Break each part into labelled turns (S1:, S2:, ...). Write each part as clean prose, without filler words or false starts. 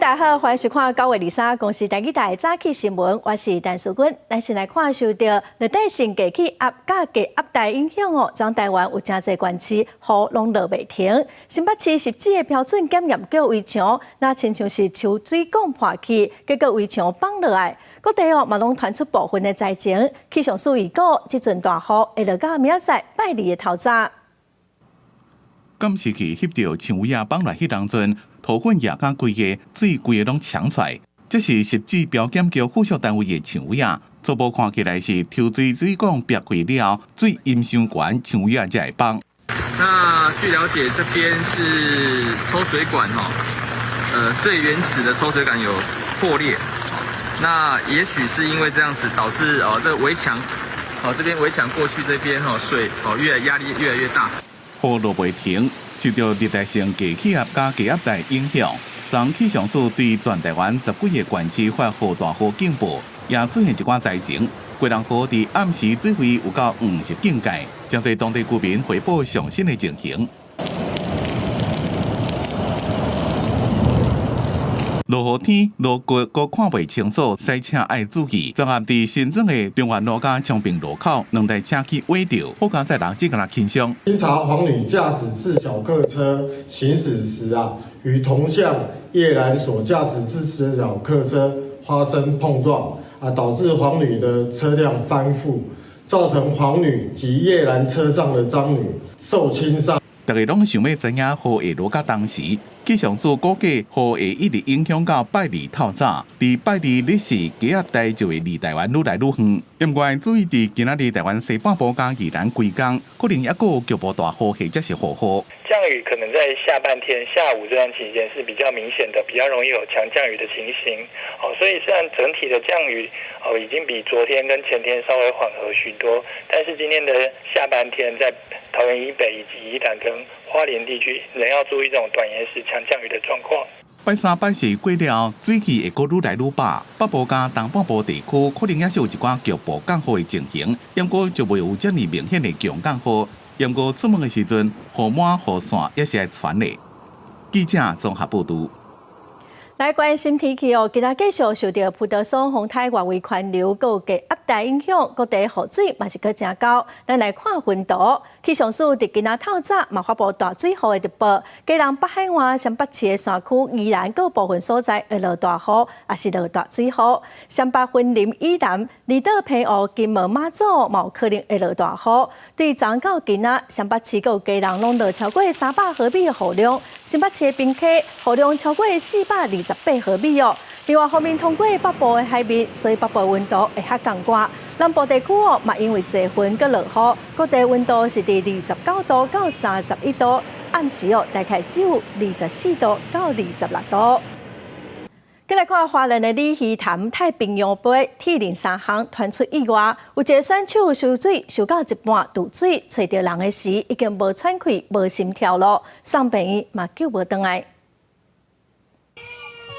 S1: 大家好，歡迎收看9月23公視台語台早起新聞，我是陳淑君。咱先來看受著熱帶性低氣壓佮低壓帶影響哦，昨台灣有誠濟縣市雨攏落袂停。新北市濕紙的標準檢驗局圍牆，若親像是抽水管破去，結果圍牆崩落來，各地哦嘛攏傳出部分的災情。氣象署預告，這陣大雨會落到明仔載拜二的透早。
S2: 監視器翕著牆圍仔崩落彼當陣，塗粉也佮規个水規个攏搶出來，這是濕紙標檢局附屬單位的牆圍仔，初步看起來是抽水水管煏開了後，水淹傷懸，牆圍仔才會崩。
S3: 那據了解，這邊是抽水管哈，最原始的抽水管有破裂，那也許是因為這樣子導致哦，這圍牆，哦，這邊圍牆過去這邊哈水哦越壓力越來越大。
S2: 雨落袂停，受著熱帶性低氣壓佮低壓帶影響，昨氣象署對全台灣十幾个縣市發予大雨警報，也出現一寡災情。基隆河佇暗時水位有到50警戒，誠濟當地居民回報上新的情形。落雨天，路過閣看袂清楚，駛車愛注意。昨暗佇新莊的中原路佮昌平路口，兩台車去崴著，好佳哉人只敢若輕傷。
S4: 經查黃女駕駛自小客車行駛時啊，與同向葉蘭所駕駛之自小客車發生碰撞啊，導致黃女的車輛翻覆，造成黃女及葉蘭車上的張女受輕傷。
S2: 大家攏想欲知影雨會落到當時，氣象署估計雨會一直影響到拜二透早，佇拜二日時低壓帶就會離台灣愈來愈遠。毋過注意佇今仔日台灣西半部佮宜蘭規工，可能猶閣有局部大雨或者是豪雨。
S5: 降雨可能在下半天、下午這段期間是比較明顯的，比較容易有強降雨的情形。哦，所以雖然整體的降雨哦已經比昨天跟前天稍微緩和許多，但是今天的下半天在桃園以北以及宜蘭跟花蓮地區，仍要注意這種短延時強降雨的狀況。
S2: 拜三拜四過了後，水氣會閣愈來愈飽，北部佮東半部地區可能也是有一寡局部降雨的情形，毋過就袂有遮爾明顯的強降雨。毋過出門的時陣，雨帽、雨傘也是愛穿的。記者綜合報導。
S1: 來關心天氣哦，今仔繼續受著普德松風台外圍環流閣有低壓帶影響，各地雨水嘛是閣誠厚。咱來看雲圖，氣象署佇今仔透早嘛發布大水雨的特報，基隆北海岸、雙北市的山區、宜蘭閣部分所在會落大雨，抑是落大水雨。雙北雲林以南、離島澎湖、金門、馬祖嘛有可能會落大雨。對昨到今仔，雙北市閣基隆攏落超過300毫米的雨量，新北市的平溪雨量超過428毫米哦。另外方面，通過北部的海面，所以北部溫度會較降寒。南部地區哦，嘛因為濟雲閣落雨，各地溫度是佇29度到31度，暗時哦大概只有24度到26度。閣來看花蓮的鯉魚潭太平洋杯鐵人三項傳出意外，有一个選手泅水泅到一半墜水，揣著人的時已經無喘氣、無心跳囉，送病院嘛救無轉來。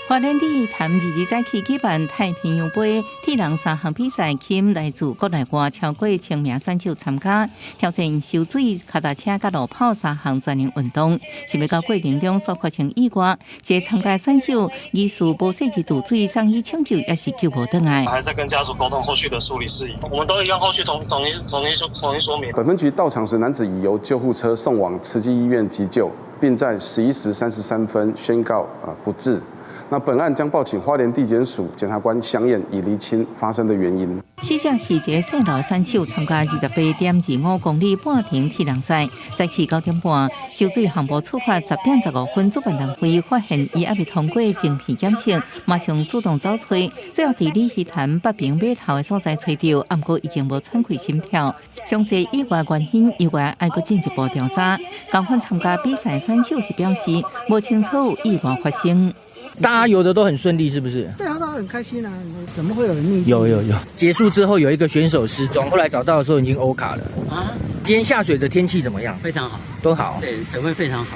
S6: 花蓮鯉魚潭22早起舉辦太平洋杯鐵人三項比賽，吸引來自國內外超過1000名選手參加，挑戰泅水、跤踏車佮路跑三項專項運動。想袂到過程中煞發生意外，一个參加選手疑似無細緻墜水，送醫搶救也是救無轉來。
S7: 還在跟家屬溝通後續的處理事宜，我們都一樣後續統一說明。
S8: 本分局到場時，男子已由救護車送往慈濟醫院急救，並在11時33分宣告不治。那本案將報請花蓮地檢署檢察官詳驗，以釐清發生的原因。
S6: 死者是一个細路選手，參加28.25公里半程鐵人賽，早起9點半泅水項目出發，10點15分，主辦單位發現伊猶未通過晶片檢測，馬上主動走揣，最後佇鯉魚潭北平碼頭的所在揣著，毋過已經無喘氣心跳。詳細意外原因，猶閣愛閣進一步調查。共款參加比賽選手是表示，無清楚意外發生。
S9: 大家游的都很順利，是不是？
S10: 對啊，都很開心啊！怎麼會有人溺？
S9: 有有有。結束之後有一個選手失蹤，後來找到的時候已經歐卡了。啊！今天下水的天氣怎麼樣？
S11: 非常好，
S9: 都好。
S11: 對，水溫非常好。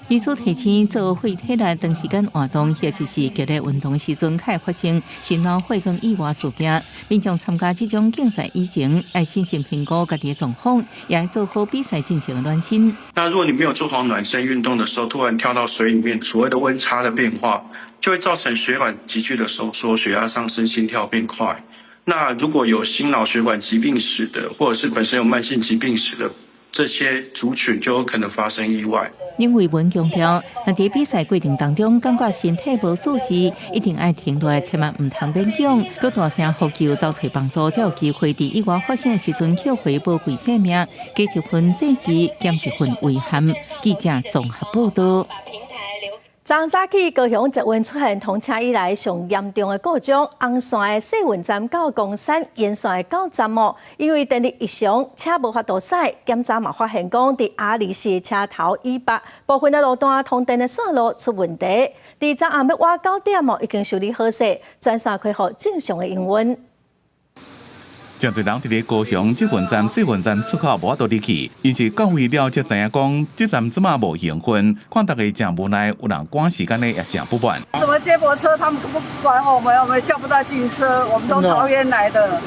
S6: 醫師提醒做費體力長時間活動，或者是劇烈運動時陣，較會發生心腦血管意外事件。民眾參加這種競賽以前，愛審慎評估家己的狀況，也愛做好比賽進前的暖身。
S11: 那如果你沒有做好暖身運動的時候，突然跳到水裡面，所謂的溫差的變化，就會造成血管急劇的收縮，血壓上升，心跳變快。那如果有心腦血管疾病史的，或者是本身有慢性疾病史的，這些族群就有可能發生意外。
S6: 林偉文強調，若佇比賽過程當中感覺身體無舒適，一定愛停落來，千萬毋通勉強，閣大聲呼救，走揣幫助，才有機會佇意外發生的時陣抾回寶貴性命，加一分細緻，減一分遺憾。記者綜合報道。
S1: 昨早起高雄捷運出現通車以來上嚴重的故障，紅線的世運站到岡山沿線的九站哦，因為電力異常，車無法度駛。檢查嘛發現講，佇 R24車頭以北部分的路段通電的線路出問題。佇昨暗欲倚9點哦，已經修理好勢，全線恢復正常的營運。
S2: 誠濟人佇咧高雄捷運站、世運站出口無法度入去，𪜶是到位了才知影講，這站這馬無營運，看大家誠無奈，有人趕時間的也誠不滿。
S12: 怎麼接駁車他們都不管我們，我們叫不到進車，我們從桃園來的，太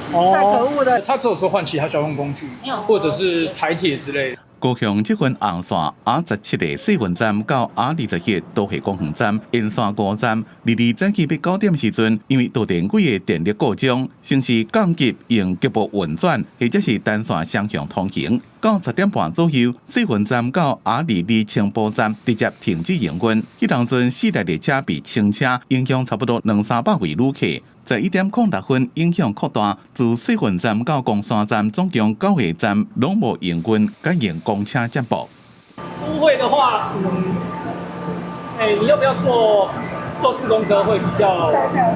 S12: 可惡了。
S13: 他只有說換其他交通工具，或者是台鐵之類的。
S2: 高雄捷運紅線 R17的世運站到 R21都會公園站沿線五站，22早起欲9點時陣，因為導電軌的電力故障，先是降級用局部運轉，或者是單線雙向通行。到10點半左右，世運站到 R22青埔站直接停止營運。彼當陣四台列車被清車，影響差不多兩三百位旅客。11點06分，影響擴大，自世運站到岡山站，總共九個站攏無營運，改用公車接駁。
S13: 都會的話，你要不要坐市公車會比較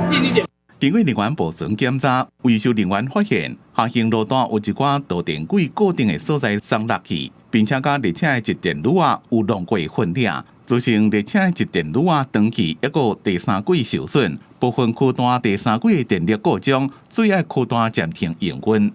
S13: 近一點？
S2: 經過人員步巡檢查，維修人員發現下行路段有一寡導電軌固定的所在鬆落去，並且佮列車的集電鋁仔有弄過分裂，造成列車的集電鋁仔斷去，抑閣第三軌受損，部分區段第三軌的電力故障，所以愛區段暫停營運。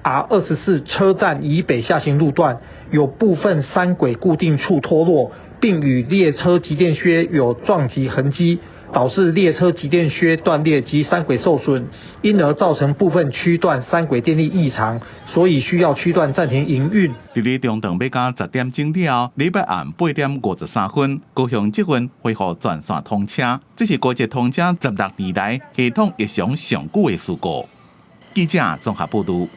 S14: R24車站以北下行路段有部分三軌固定處脫落，並與列車集電靴有撞擊痕跡，導致列車集電靴斷裂及三軌受損，因而造成部分區段三軌電力異常，所以需要區段暫停營運。
S2: 佇咧中頓欲到10點鐘了後，禮拜暗8點53分，高雄捷運恢復全線通車，這是高捷通車16年來系統異常上久的事故。記者綜合報導。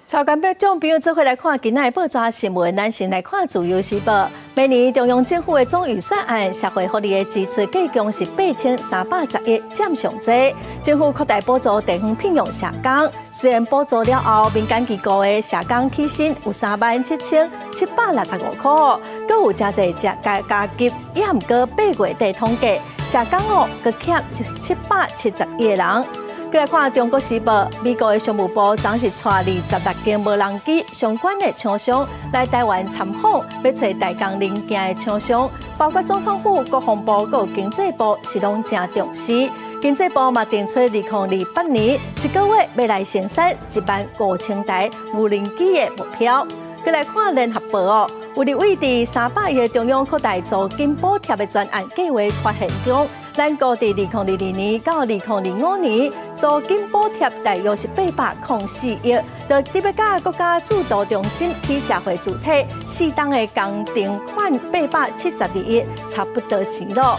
S1: 朝間北眾朋友做伙來看今仔的報紙新聞，咱先來看《自由時報》。明年中央政府的總預算案，社會福利的支出計共是8310億，佔上濟。政府擴大補助地方聘用社工，雖然補助了後，民間機構的社工起薪有37,765箍，閣有誠濟加加給，也毋過8月底統計，社工哦，閣欠771個人。閣來看《中國時報》，美國的商務部昨是帶26間無人機相關的廠商來台灣參訪，欲揣代工零件的廠商，包括總統府、國防部、閣經濟部是攏誠重視。經濟部嘛定出2028年一個月欲來生產1萬5千台無人機的目標。閣來看《聯合報》哦，有立委佇300億中央擴大租金補貼的專案計劃發現中，咱國佇2022年到2025年租金補貼大約是804億，就特別佮國家制度中心去社會主體適當的工程款872億，差不多錢咯。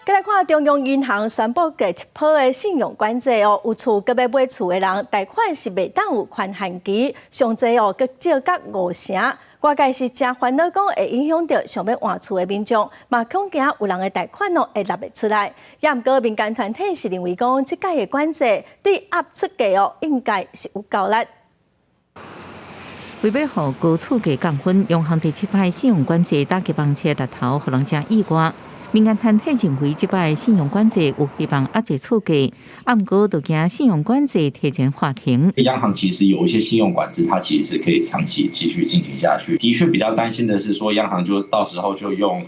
S1: 閣來看中央銀行宣布第七波的信用管制哦，有厝閣欲買厝的人貸款是袂當有寬限期，上濟哦閣借甲5成。外界是誠煩惱，講會影響著想欲換厝的民眾，嘛恐驚有人的貸款哦會納袂出來。也毋過民間團體是認為講，這擺的管制對押出價哦應該是有夠力。
S6: 為欲予高厝價降溫，央行第七擺信用管制打擊房市的力頭，予人誠意外。民間團體認為，這擺信用管制有希望壓制厝價，毋過就驚信用管制提前喊停。
S15: 央行其實有一些信用管制，它其實是可以長期繼續進行下去。的確比較擔心的是，說央行就到時候就用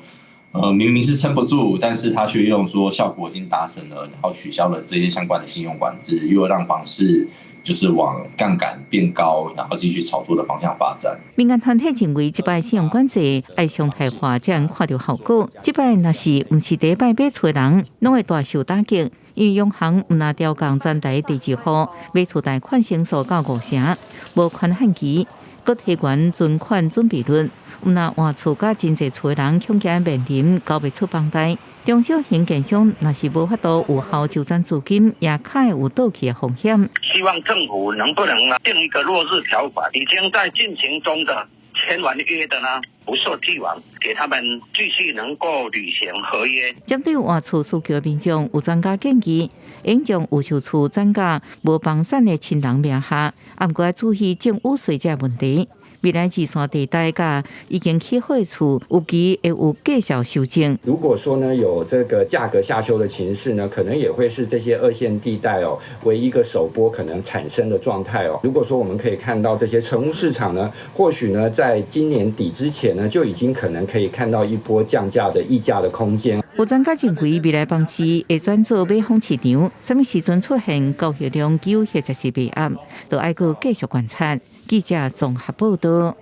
S15: 明明是撐不住，但是他卻用說效果已經達成了，然後取消了這些相關的信用管制，又讓房市就是往槓桿變高，然後繼續炒作的方向發展。
S6: 民間團體認為，這擺信用管制愛常態化，才能看著效果。這擺若是毋是第一擺買厝的人，攏會大受打擊。因為央行毋但調降全台第二戶買厝貸款成數到五成，無寬限期，閣提懸存款準備率，毋但換厝佮真濟厝的人恐驚面臨交袂出房貸。中小型建商若是無法度有效周轉資金，也較會有倒去的風險。
S16: 希望政府能不能定一個落日條款，已經在進行中的簽完約的呢，不設既往，給他們繼續能夠履行合約。
S6: 針對換厝需求的民眾，有專家建議，應將預售厝轉嫁無房產的親人名下，毋過愛注意贈與稅這個問題。未來二線地帶佮已經起好的厝，預期會有繼續修正。
S17: 如果說呢有這個價格下修的情勢呢，可能也會是這些二線地帶哦為一個首波可能產生的狀態哦。如果說我們可以看到這些成屋市場呢，或許呢在今年底之前呢，就已經可能可以看到一波降價的溢價的空間。
S6: 有專家認為，未來房市會轉做買方市場，啥物時陣出現交易量急或者是賣壓，都愛閣繼續觀察。記者綜合報道。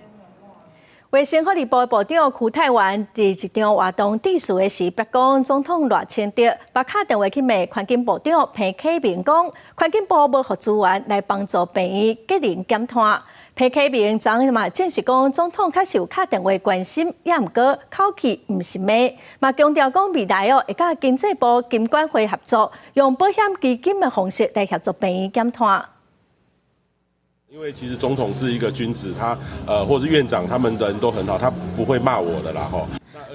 S1: 衛生福利部部長邱泰源佇一場活動致辭的時，白講總統賴清德捌敲電話去罵環境部長彭啟明，講環境部無予資源來幫助病院節能減碳。彭啟明昨昏嘛證實講，總統確實有敲電話關心，也毋過口氣毋是罵，嘛強調講未來哦會佮經濟部金管會合作，用保險基金的方式來協助病院減碳。
S18: 因為其實總統是一個君子，他或是院長，他們人都很好，他不會罵我的啦，吼。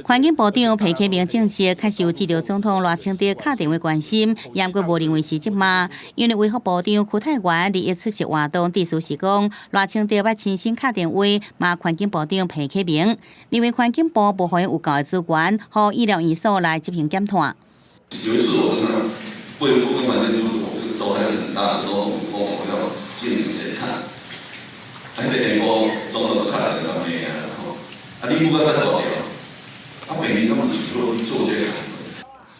S19: 環境部長彭啟明證實，確實有接到總統賴清德敲電話關心，也毋過無認為是責罵。因為衛福部長邱泰源佇伊出席活動致辭時講，賴清德捌親身敲電話罵環境部長彭啟明，認為環境部無予有夠的資源，予醫療院所來執行減碳。
S20: 有一次我跟他衛福跟環境部召開很大的都溝通要進行減碳，啊，彼個下晡總統就敲電話罵啊，吼，啊你不過再大條。啊，病人攏是做做這個。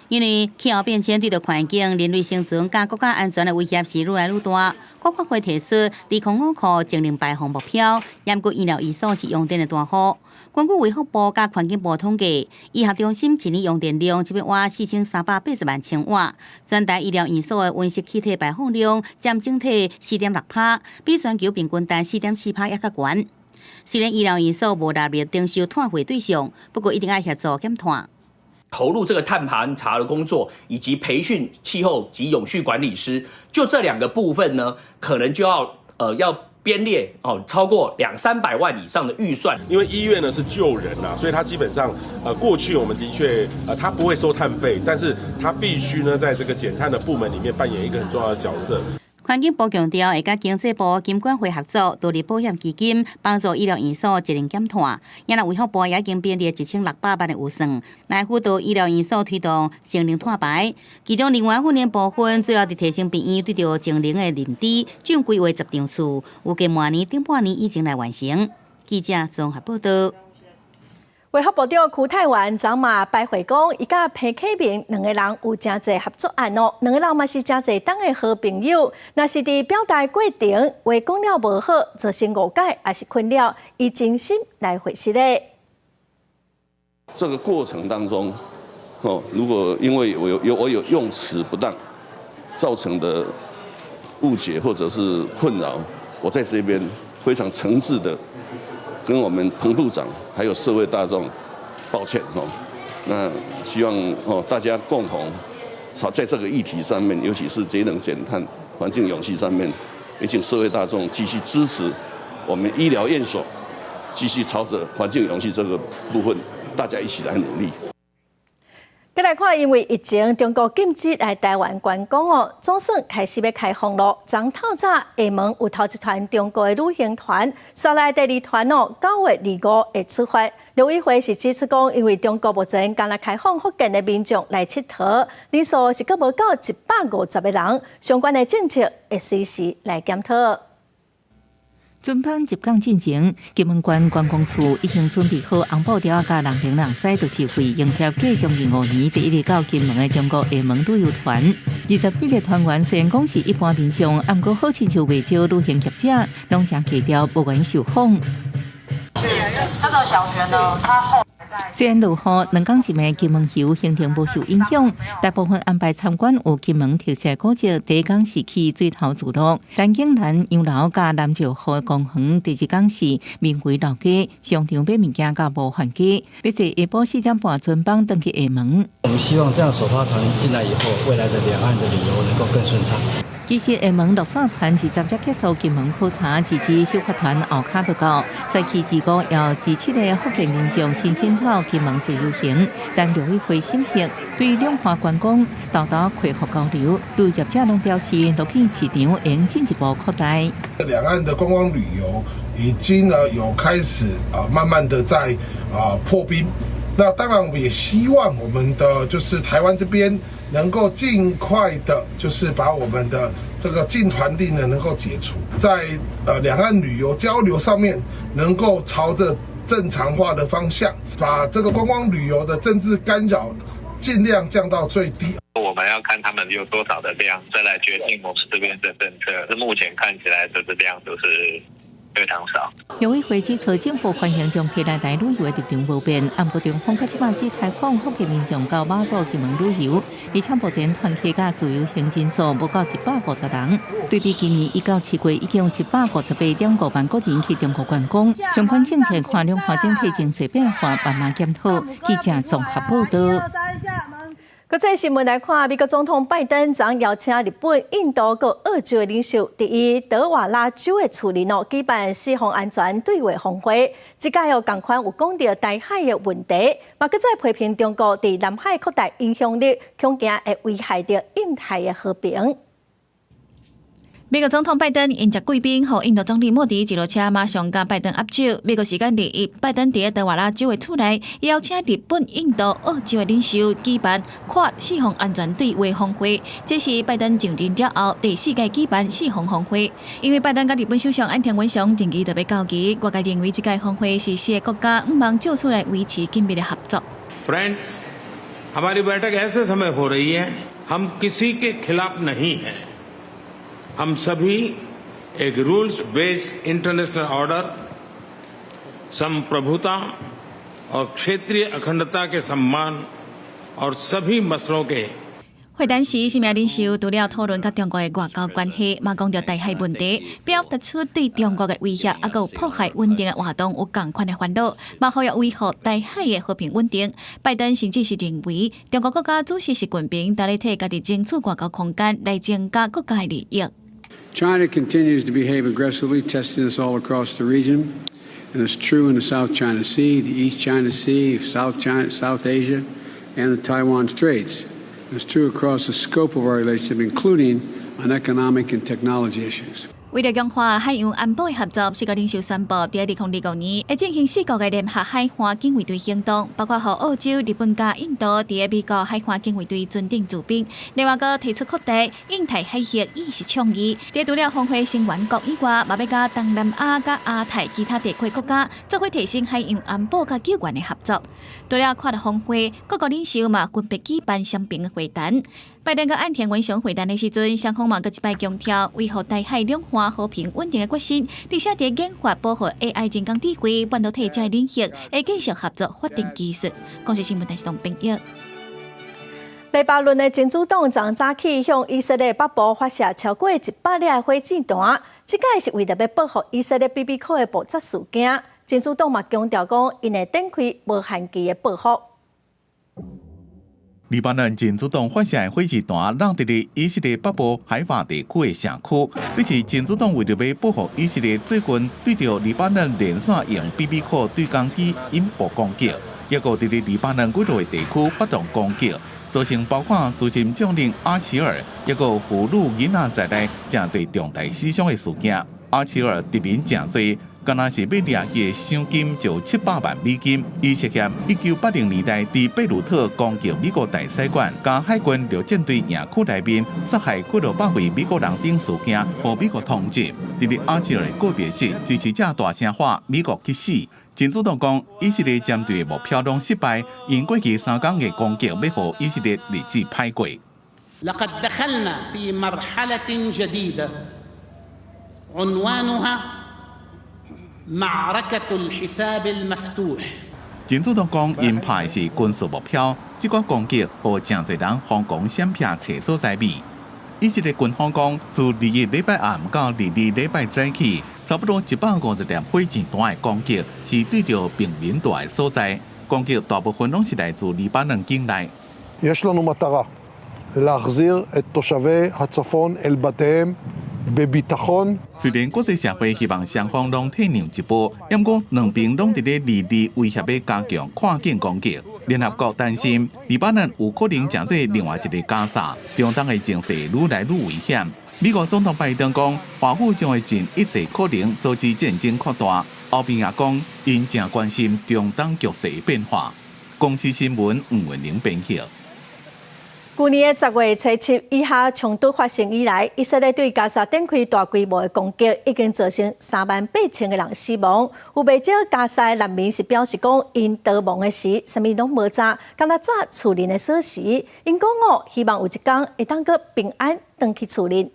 S19: 因為氣候變遷對著環境、人類生存佮國家安全的威脅是愈來愈大。國發會提出2005淨零排放目標，毋過醫療院所是用電的大戶。根據衛福部佮環境部統計，醫學中心一年用電量一百瓦4380萬千瓦，全台醫療院所的溫室氣體排放量佔整體4.6%，比全球平均值4.4%猶較懸。雖然醫療院所無納入徵收碳費對象，不過一定愛協助減碳。
S21: 投入這個碳盤查的工作，以及培訓氣候及永續管理師，就這兩個部分呢，可能就要編列哦，超過兩三百萬以上的預算。
S18: 因為醫院呢是救人呐，所以他基本上過去我們的確他不會收碳費，但是他必須呢在這個減碳的部門裡面扮演一個很重要的角色。
S19: 環境部強調，會佮經濟部金管會合作，設立保險基金，幫助醫療院所節能減碳。也若衛福部也已經編列1600萬的預算，來輔導醫療院所推動節能碳排。其中另外訓練部分，主要佇提升病院對著節能的認知，總規劃10場次，預計明年頂半年以前來完成。記者綜合報道。
S1: 衛福部長邱泰源昨嘛擺會講，伊佮彭啟明兩个人有誠濟合作案哦，兩个人嘛是誠濟冬的好朋友。若是佇表達過程話講了無好，造成誤解抑是困擾，伊真心來回釋的。
S20: 這個過程當中，哦，如果因為我有用詞不當造成的誤解或者是困擾，我在這邊非常誠摯的跟我們彭部長還有社會大眾抱歉哦，那希望哦大家共同朝在這個議題上面，尤其是節能減碳、環境永續上面，也請社會大眾繼續支持我們醫療院所，繼續朝着環境永續這個部分，大家一起來努力。
S1: 閣來看，因為疫情，中國禁止來台灣觀光哦，總算開始欲開放囉。昨透早，廈門有頭一團中國的旅行團，紲來第二團哦，9月25會出發。陸委會是指出講，因為中國目前干焦開放福建的民眾來𨑨迌，人數是閣無夠150個人，相關的政策會隨時來檢討。
S6: 船班入港進前，金門縣觀光處已經準備好紅布條佮人龍人驶，就是為迎接計將近5年第一個到金門的中國廈門旅遊團。27個團員雖然講是一般民眾，毋過好親像袂少旅行業者，攏誠低調，無願受訪。
S3: 這個小學呢，它後
S6: 雖然落雨，2工一暝金門遊行程無受影響，大部分安排參觀有金門特色古蹟，第一工是去水頭聚落、陳景蘭洋樓佮南石湖公園，第二工是明回老街、商場買物件佮模範街，欲坐下晡4點半船班轉去廈門。
S22: 我們希望這樣首發團進來以後，未來的兩岸的旅遊能夠更順暢。
S6: 其實廈門陸線團20才結束金門考察，這支首發團後跤就到，再去25邀27個福建民眾申請到金門自由行，但陸委會審核對兩岸觀光沓沓恢復交流，旅業者攏表示，落去市場會進一步擴大。
S23: 兩岸的觀光旅遊已經呢有開始啊，慢慢的在啊破冰。那當然，我們也希望我們的就是台灣這邊能夠盡快的，就是把我們的這個禁團令呢能夠解除，在兩岸旅遊交流上面能夠朝着正常化的方向，把這個觀光旅遊的政治干擾盡量降到最低。
S24: 我們要看他們有多少的量，再來決定我們這邊的政策。目前看起來就是量都是非常少。
S6: 陸委會指出，政府歡迎中國來台旅遊的立場無變，毋過中方到這擺只開放福建民眾到馬祖金門旅遊，而且目前團客佮自由行人數無到150人，對比今年1到7月已經有158.5萬國人去中國觀光。相關政策看兩岸整體情勢變化，慢慢檢討。記者綜合報道。
S1: 國際新聞來看，美國總統拜登昨邀請日本、印度佮澳洲的領袖，佇伊德瓦拉州的厝裡哦舉辦四方安全對話峰會。這擺有仝款有講著台海的問題，嘛閣再批評中國佇南海擴大影響力，恐驚會危害著印太的和平。
S25: 美國總統拜登迎接貴賓，予印度總理莫迪一落車，馬上佮拜登握手。美國時間21，拜登佇德瓦拉州的厝內，邀請日本、印度、澳洲的領袖舉辦跨四方安全對話峰會。這是拜登上任了後第四屆舉辦四方峰會。因為拜登佮日本首相岸田文雄任期就欲到期，外界認為這屆峰會是四个國家向望藉此來維持緊密的合作。
S26: Friends，हमारी बैठक ऐसे समय हो रही है，हम किसी के खिलाफ नहीं हैं。हम सभी एक rules based international order, संप्रभुता और क्षेत्रीय अखंडता के सम्मान और सभी मसलों के
S25: 會談時，四名領袖除了討論佮中國的外交關係，嘛講著台海問題，表達出對中國的威脅，抑閣有破壞穩定的活動有仝款的煩惱，嘛呼籲維護台海的和平穩定。拜登甚至是認為，中國國家主席習近平當咧替家己爭取外交空間，來增加國家的利益。
S27: China continues to behave aggressively, testing us all across the region, and it's true in the South China Sea, the East China Sea, South China, South Asia, and the Taiwan Straits. It's true across the scope of our relationship, including on economic and technology issues.
S25: 為了強化海洋安保的合作，四國領袖宣布，佇2025年會進行四國的聯合海岸警衛隊行動，包括予澳洲、日本佮印度佇美國海岸警衛隊船頂駐兵。另外，閣提出擴大印太海域意識倡議。佇除了峰會成員國以外，嘛欲佮東南亞佮亞太其他地區國家做伙提升海洋安保佮救援的合作。除了跨國峰會，各國領袖嘛分別舉辦雙邊的會談。拜登佮岸田文雄會談的時陣，雙方嘛閣一擺強調維護台海兩岸和平穩定的決心，而且佇研發保護 AI 人工智慧、半導體這個領域，會繼續合作發展技術。公視新聞台視東編譯。
S1: 黎巴嫩的真主黨昨早起向以色列北部發射超過100粒的火箭彈，這擺是為著欲報復以色列比比可的爆炸事件。真主黨嘛強調講，𪜶會展開無限期的報復。
S2: 黎巴嫩真主黨發射的火箭彈，落佇咧以色列北部海法地區的城區，這是真主黨為著欲報復以色列最近對著黎巴嫩連續用比比可對空機引爆攻擊，抑閣佇咧黎巴嫩幾落地區發動攻擊，造成包括資深將領阿齊爾，抑閣婦女囡仔在內，誠濟重大死傷的事件。阿齊爾敵人誠濟，敢若是欲掠去的賞金就700萬美金。伊涉嫌1980年代佇貝魯特攻擊美國大使館，佮海軍陸戰隊營區內面殺害幾落百位美國人等事件，予美國通緝。佇咧阿吉爾的告別式，支持者大聲喊美國去死。真主黨講，以色列針對的目標攏失敗，𪜶過去3工的攻擊欲予以色列日子歹過。
S4: لقد دخلنا في مرحلة جديدة عنوانها معركة الحساب المفتوح。
S2: 真主黨講，𪜶拍的是軍事目標，這個攻擊予誠濟人瘋狂閃避揣所在避。以色列軍方講，自21禮拜暗到22禮拜早起，差不多150粒火箭彈的攻擊是對著平民住的所在，攻擊大部分攏是來自黎巴嫩境內。
S5: יש לנו מטרה, להחזיר את תושבי הצפון אל בתיהם בביטחון。
S2: 雖然國際社會希望雙方攏退讓一步，毋過兩邊攏佇咧離離威脅欲加強跨境攻擊。聯合國擔心黎巴嫩有可能成做另外一個加薩，中東的情勢愈來愈危險。美國總統拜登講，華府將會盡一切可能阻止戰爭擴大。歐盟也講，𪜶誠關心中東局勢變化。公視新聞吳文玲編輯。
S1: 舊年的10月初7，以哈衝突發生以來，以色列對加沙展開大規模的攻擊，已經造成3萬8千個人死亡。有袂少加沙的難民是表示講，𪜶逃亡的時，啥物攏無紮，敢若紮厝裡的鎖匙。𪜶講哦，希望有一工會當閣平安轉去厝裡。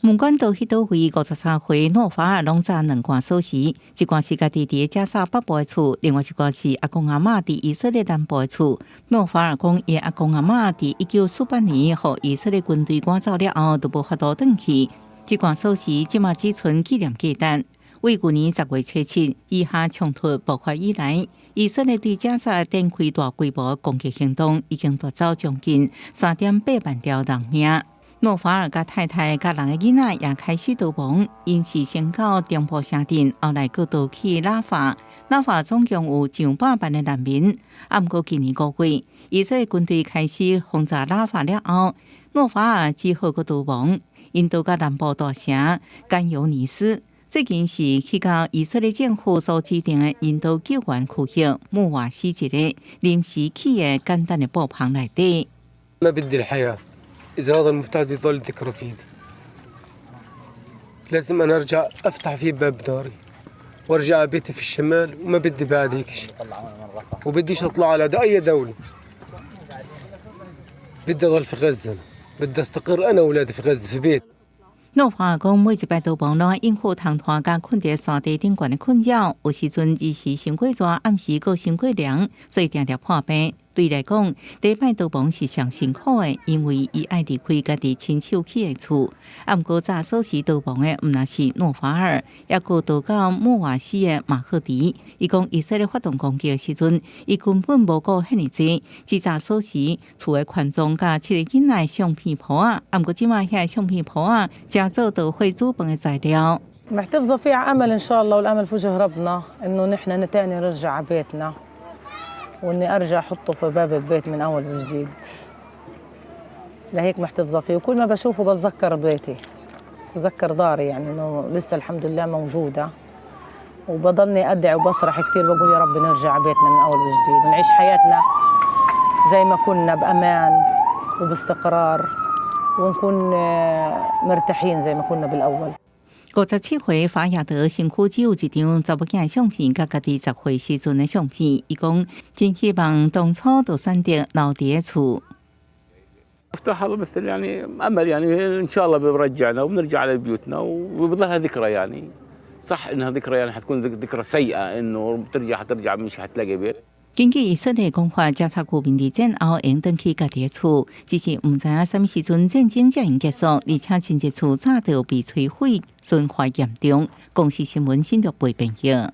S6: 毋管逃去佗位，53歲諾法爾攏紮兩罐鎖匙，一罐是家己佇加沙北部的厝，另外一罐是阿公阿嬤佇以色列南部的厝。諾法爾講，伊阿公阿嬤佇1948年予以色列軍隊趕走了後，就無法度轉去。這罐鎖匙這馬只存紀念價值。為舊年10月初7，以哈衝突爆發以來，以色列對加沙展開大規模攻擊行動，已經奪走將近3.8萬條人命。諾法爾佮太太佮兩個囡仔也開始逃亡，𪜶是先到中部城鎮，後來閣逃去拉法。拉法總共有上百萬的難民。啊，毋過今年5月，以色列軍隊開始轟炸拉法了後，諾法爾只好閣逃亡，𪜶逃到南部大城甘尤尼斯。最近是去到以色列政府所指定的人道救援區域穆瓦西一個臨時起的簡單的布棚內底。
S7: إذا هذا المفتاح بده يظل ذكرى فيه، لازم أنا أرجع أفتح فيه باب داري وأرجع على بيتي في الشمال، وما بدي بعد هيك شيء، وبديش أطلع على أي دولة. بدي أضل في غزة، بدي أستقر أنا وأولادي في غزة في بيت。
S6: 諾法爾講，每一擺逃亡攏愛應付蟲糰佮睏佇山地頂懸的困擾，有時陣日時傷過熱，暗時閣傷過涼，所以定定破病。對伊來講，第一擺逃亡是上辛苦的，因為伊愛離開家己親手起的厝。啊，毋過紮鎖匙逃亡的，毋但是諾法爾，猶閣逃到穆瓦西的馬赫迪。伊講，以色列發動攻擊的時陣，伊根本無顧遐爾濟，只紮鎖匙、厝的權狀佮七个囡仔的相片簿仔。啊，毋過這馬遐相片簿仔，成做導火煮飯的材料。
S8: محتفظة فيه على أمل إن شاء الله، والأمل في وجه ربنا إنه نحن تاني نرجع على بيتنا، وإني أرجع أحطه في باب البيت من أول وجديد. لهيك محتفظة فيه، وكل ما بشوفه بتذكر بيتي، بتذكر داري، يعني إنه لسه الحمد لله موجودة. وبضلني أدعي وبصرخ كثير، بقول يا رب نرجع على بيتنا من أول وجديد ونعيش حياتنا زي ما كنا بأمان وباستقرار، ونكون مرتاحين زي ما كنا بالأول。
S6: 57歲法亞德身軀只有一張查某囝的相片，佮家己10歲時陣的相片。伊講真希望當初就選擇留佇咧厝。
S9: مفتاح هذا مثل يعني امل، يعني ان شاء الله برجعنا وبنرجع على بيوتنا وبظلها ذكرى. يعني صح انها ذكرى، يعني حتكون ذكرى سيئه انه بترجع حترجع مش حتلاقي بيت。
S6: 根據以色列講法，加沙居民佇戰後會轉去家己的厝，只是毋知影啥物時陣戰爭才會結束，而且真濟厝早就被摧毀，損壞嚴重。公視新聞新竹編譯。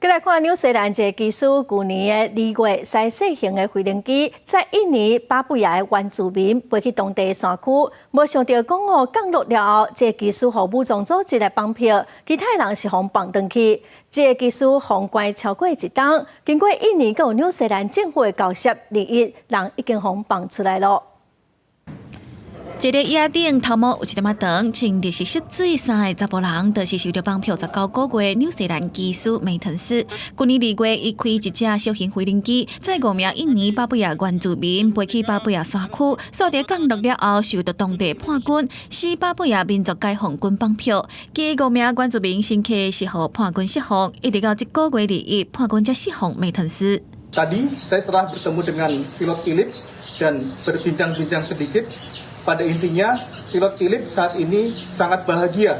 S1: 閣來看紐西蘭一個機師，舊年的2月，駛細型的飛行機載印尼巴布亞的原住民飛去當地的山區，無想著講哦，降落了後，這個機師予武裝組織來綁票，其他人是予放轉去。這個機師予關超過一冬，經過印尼佮紐西蘭政府的交涉，21人已經予放出來囉。
S25: 一个椅仔頂頭毛有一點仔長，穿綠色色水衫的查埔人，就是受著綁票19個月紐西蘭機師梅騰斯。去年2月，伊開一隻小型飛行機，載五名印尼巴布亞原住民飛去巴布亞山區，煞佇降落了後，受到當地叛軍西巴布亞民族解放軍綁票。這五名原住民乘客是予叛軍釋放，一直到這個月21，叛軍才釋放梅騰斯。
S10: Tadi saya setelah bertemu dengan pilot Philip dan berbincang-bincang sedikit. Pada intinya, pilot Philip saat ini sangat bahagia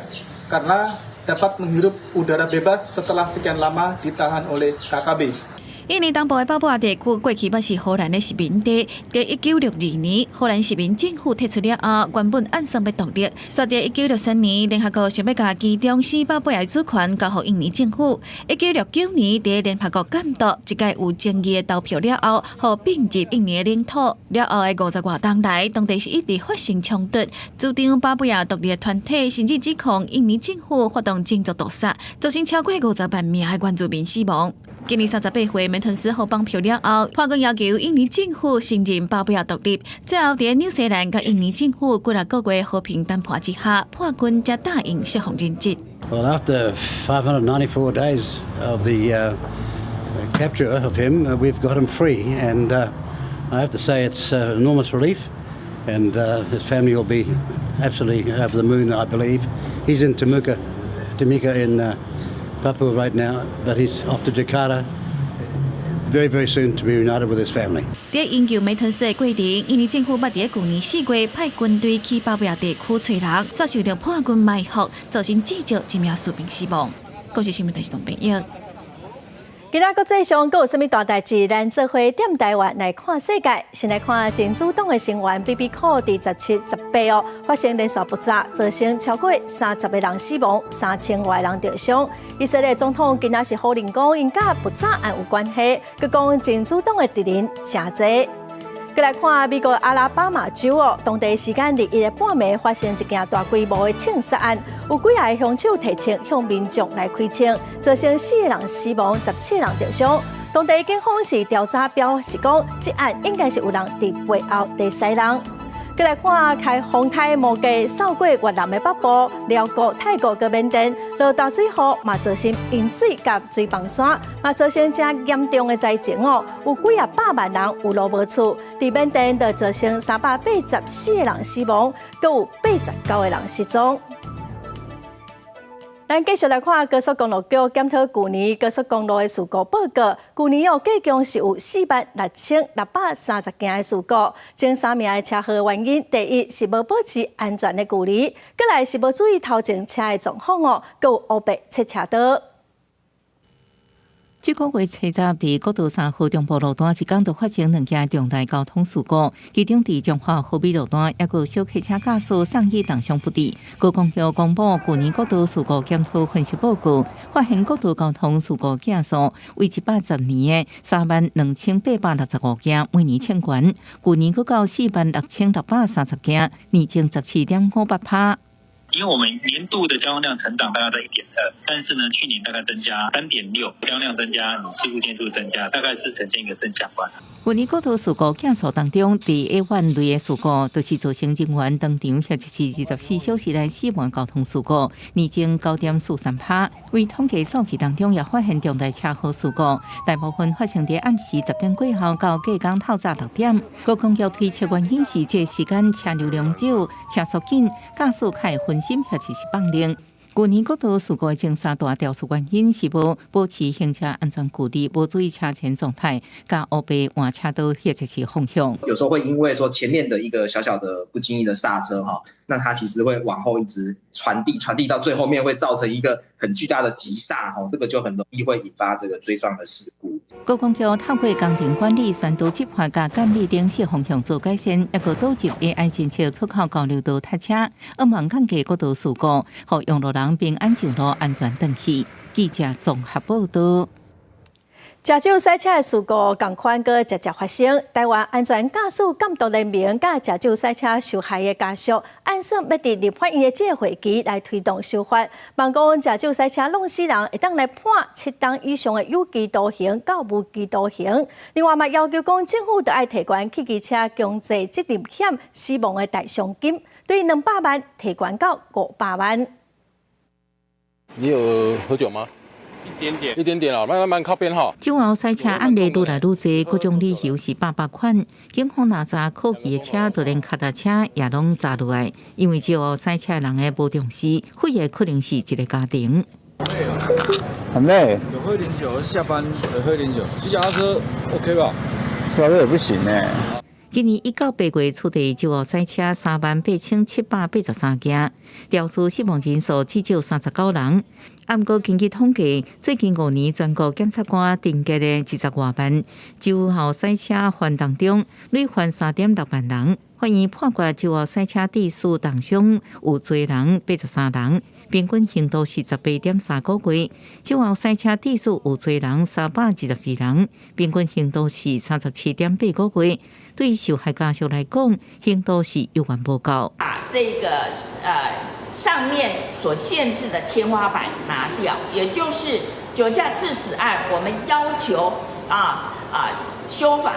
S10: karena dapat menghirup udara bebas setelah sekian lama ditahan oleh KKB.
S25: 印尼東部的巴布亞地區過去捌是荷蘭的殖民地。佇1962年，荷蘭殖民政府退出了後，原本按算欲獨立。煞佇1963年，聯合國想欲共其中西巴布亞的主權交予印尼政府。1969年，佇聯合國監督一屆有爭議的投票了後，予併入印尼的領土。了後的50外冬來，當地是一直發生衝突，主張巴布亞獨立的團體甚至指控印尼政府發動種族屠殺，造成超過50萬名的原住民死亡。今年38歲，梅騰斯予綁票了後，叛軍要求印尼政府承認巴布亞獨立。最後，佇紐西蘭佮印尼政府幾若個月和平談判之下，叛軍才答應釋放人質。
S11: Well, after 594 days of the capture of him, we've got him free, and I have to say it's an enormous relief, and his family will be absolutely over the moon, I believe. He's in Timika, Timika in Papua right now, but he's off to Jakarta very, very soon to be reunited with his family.
S25: 佇營救梅騰斯的過程，印尼政府捌佇舊年4月派軍隊去巴布亞地區揣人，煞受著叛軍埋伏，造成至少一名士兵死亡。公視新聞台是董編譯。
S1: 今仔國際上閣有啥物大代誌？咱做伙踮台灣來看世界。先來看真主黨的成員比比可佇17、18哦，發生連續爆炸，造成超過30個人死亡，3000外人著傷。以色列總統今仔是否認講，𪜶佮爆炸案有關係，閣講真主黨的敵人誠濟。閣來看美國阿拉巴馬州哦，當地時間21的半暝發生一件大規模的槍殺案，有幾个兇手提槍向民眾來開槍，造成四個人死亡，17人著傷。當地警方是調查表示講，這案應該是有人佇背後佇使人。閣來看開風颱魔雞掃過越南的北部、寮國、泰國佮緬甸，落大水雨嘛造成淹水佮水崩山，嘛造成誠嚴重的災情哦。有幾仔百萬人有路無厝，佇緬甸就造成384個人死亡，閣有89個人失蹤。咱繼續來看高速公路局檢討舊年高速公路的事故報告。舊年哦，計共是有46,630件的事故，前三名的車禍原因，第一是無保持安全的距離，閣來是無注意頭前車的狀況哦，閣有烏白切車道。
S6: 這個月初十，佇國道3號中部路段，一工就發生兩件重大交通事故，其中佇彰化和美路段，一個小客車駕駛送醫重傷不治。高公局公布舊年國道事故檢討分析報告，發現國道交通事故件數為110年的32,865件，每年衝懸，舊年閣到46,630件，年增17.58%。
S24: 因為我們年度的交通量成長大概在1.2，但是呢，去年大概增加3.6，交通量增加，你事故件數增加，大概是呈現一個正相關。
S6: 舊年國道事故件數當中，佇 A 1類的事故，就是造成人員當場或者是24小時內死亡交通事故，年增9.43%。為統計數據當中，也發現重大車禍事故，大部分發生佇暗時10點過後到隔工透早6點。高公局推測原因是這時間車流量少、車速緊，駕駛較會分心或者是放冷。舊年國道事故的前三大肇事原因是無保持行車安全距離、無注意車前狀態、佮烏白換車道或者是方向。
S12: 有時候會因為說前面的一個小小的不經意的剎車哈，那它其實會往後一直傳遞，傳遞到最後面會造成一個很巨大的急剎哈，這個就很容易會引發這個追撞的事故。
S6: 高公局透過工程管理、宣導執法、佮監理等四方向做改善，抑閣導入 AI 偵測出口交流道塞車，希望降低國道事故，予用路人平安上路，安全轉去。記者綜合報道。
S1: 食酒駛車的事故仝款閣常常發生。台灣安全駕駛監督聯盟佮食酒駛車受害的家屬，按算欲佇立法院的這個會期來推動修法，望講食酒駛車弄死人會當來判7冬以上的有期徒刑到無期徒刑。另外嘛要求講政府著愛提懸汽機車強制責任險死亡的代償金，對200萬提懸到500萬。
S13: 你有喝酒嗎？
S14: 一點點，
S13: 一點點啊，慢慢靠邊哈。
S6: 酒後駛車案例愈來愈濟，各種理由是百百款。警方若查可疑的車，就連跤踏車也攏查落來，因為酒後駛車人的無重視，毀的可能是一個家庭。
S15: 很累。
S16: 有喝點酒，下班有喝點酒，騎腳踏車 OK 吧？
S15: 騎車也不行呢。
S6: 今年1到8月，此地酒後駛車38,783件，肇事死亡人數至少39人。毋過根據統計，最近5年全國檢察官偵結的20外萬酒後駛車犯當中，累犯3.6萬人。法院判決酒後駛車致死重傷有罪人83人，平均刑度是18.3個月；酒後駛車致死有罪人322人，平均刑度是37.8個月。對受害家屬來講，刑度是猶原無夠。
S17: 把這個上面所限制的天花板拿掉，也就是酒駕致死案，我們要求修法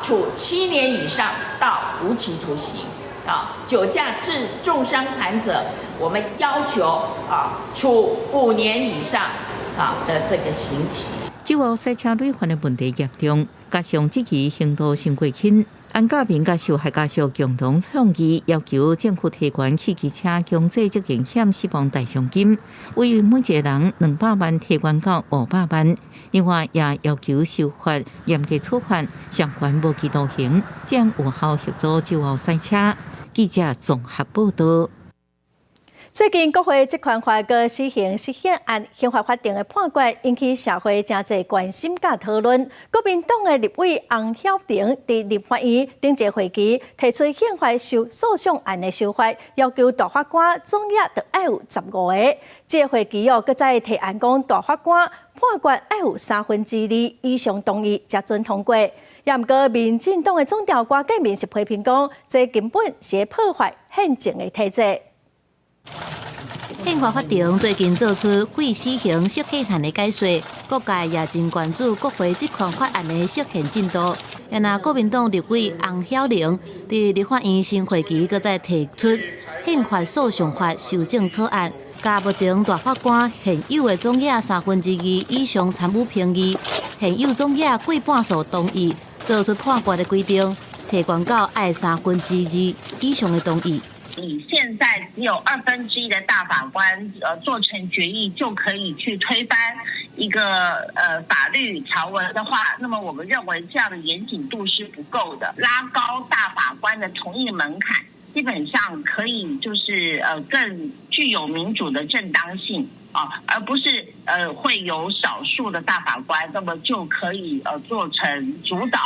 S17: 處7年以上到無期徒刑啊，酒駕致重傷殘者，我們要求處5年以上的這個刑期。
S6: 酒後駛車累犯的問題嚴重，加上這期刑度傷過輕，安駕民佮受害家屬共同倡議，要求政府提懸汽機車強制責任險死亡代償金，為每一個人200萬提懸到500萬。另外，也要求修法嚴格處罰，上懸無期徒刑，這樣有效遏阻酒後駛車。記者綜合報道。
S1: 最近國會職權法佮死刑釋憲案憲法法庭的判決引起社會誠濟關心佮討論。國民黨的立委洪曉玲佇立法院頂一個會期提出憲法修訴訟案的修法，要求大法官總額著愛有15個。這個會期哦，閣再提案講大法官判決愛有二三以上同意才準通過。也毋過民進黨的總召郭建明是批評講，這根本是破壞憲政的體制。
S18: 憲法法庭最近做出廢死刑釋憲案的解說，各界也真關注國會職權法案的釋憲進度。然後國民黨立委洪曉玲佇立法院新會期閣再提出憲法訴訟法修正草案，共目前大法官現有的總額二三以上參與評議，現有總額過半數同意做出判決的規定，提懸到愛二三以上的同意。
S21: 以現在只有1/2的大法官做成決議就可以去推翻一個法律條文的話，那麼我們認為這樣的嚴謹度是不夠的。拉高大法官的同意門檻，基本上可以就是更具有民主的正當性啊，而不是會有少數的大法官，那麼就可以做成主導。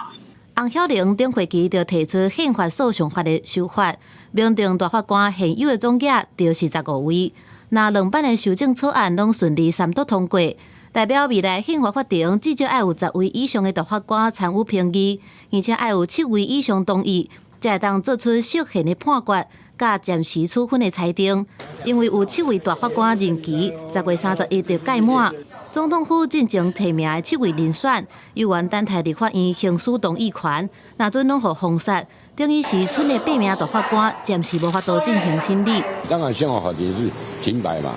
S18: 洪曉玲頂會期就提出憲法訴訟法的修法，明定大法官現有的總額就是15位。若兩版的修正草案攏順利三讀通過，代表未來憲法法庭至少愛有10位以上的大法官參與評議，而且愛有7位以上同意，才會當做出釋憲的判決，佮暫時處分的裁定。因為有七位大法官任期10月31日就屆滿。總統府進前提名的七位人選，猶原等待立法院行使同意權，若準攏予封殺，等於是賰的八名大法官暫時無法度進行審理。
S28: 當然，憲法法庭是停擺嘛，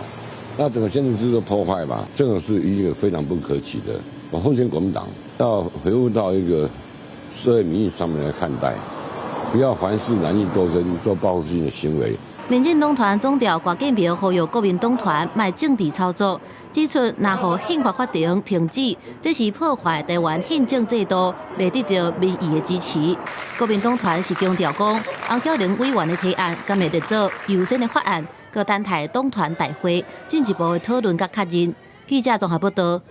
S28: 那整個憲政制度破壞嘛，這個是一個非常不可取的。我奉勸國民黨要回復到一個社會民意上面來看待，不要凡事藍綠鬥爭，做報復性的行為。
S18: 民進黨團總召郭建明呼籲國民黨團莫政治操作，指出若予憲法法庭停止，這是破壞台灣憲政制度，袂得到民意的支持。國民黨團是強調講，洪曉玲委員的提案，敢會列做優先的法案，閣等待黨團大會進一步的討論佮確認。記者綜合報道。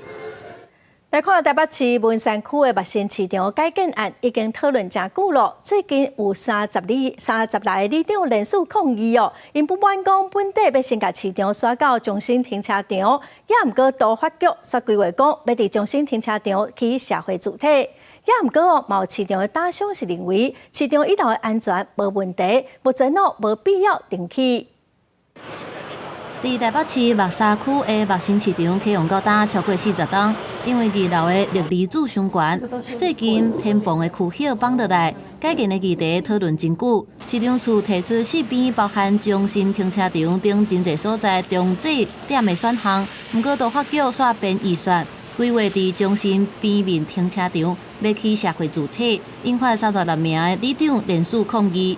S1: 來看台北市文山區的木柵市場改建案已經討論誠久咯。最近有30來个里長連署抗議哦，𪜶不滿講本底欲先共市場徙到中心停車場，也毋過都發局煞規劃講欲佇中心停車場起社會住宅，也毋過哦，嘛有市場的打商是認為市場一樓的安全無問題，目前哦無必要重起。
S18: 佇台北市木柵區的木柵市場啟用到今超過40冬，因為二樓的鋁離子傷懸，最近天棚的區域放落來，改建的議題討論真久。市長處提出四邊包含中心停車場等真濟所在中繼點的選項，毋過都發局煞編預算，規劃佇中心邊面停車場欲起社會住宅，引發36名的里長連署抗議。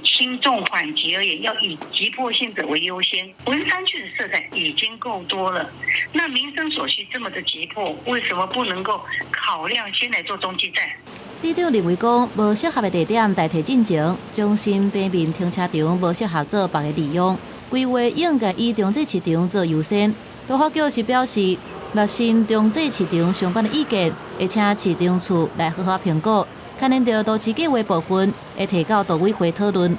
S3: 輕重緩急而言，要以急迫性者為優先。文山區的設在已經夠多了，那民生所需這麼的急迫，為什麼不能夠考量先來做中繼站？
S18: 里長認為講，無適合的地點代替進前，中心邊面停車場無適合做別个利用，規劃應該以中濟市場做優先。都發局是表示，木柵中濟市場相關的意見，會請市長處來好好評估。可能著都市計劃部分會提交都委會討論。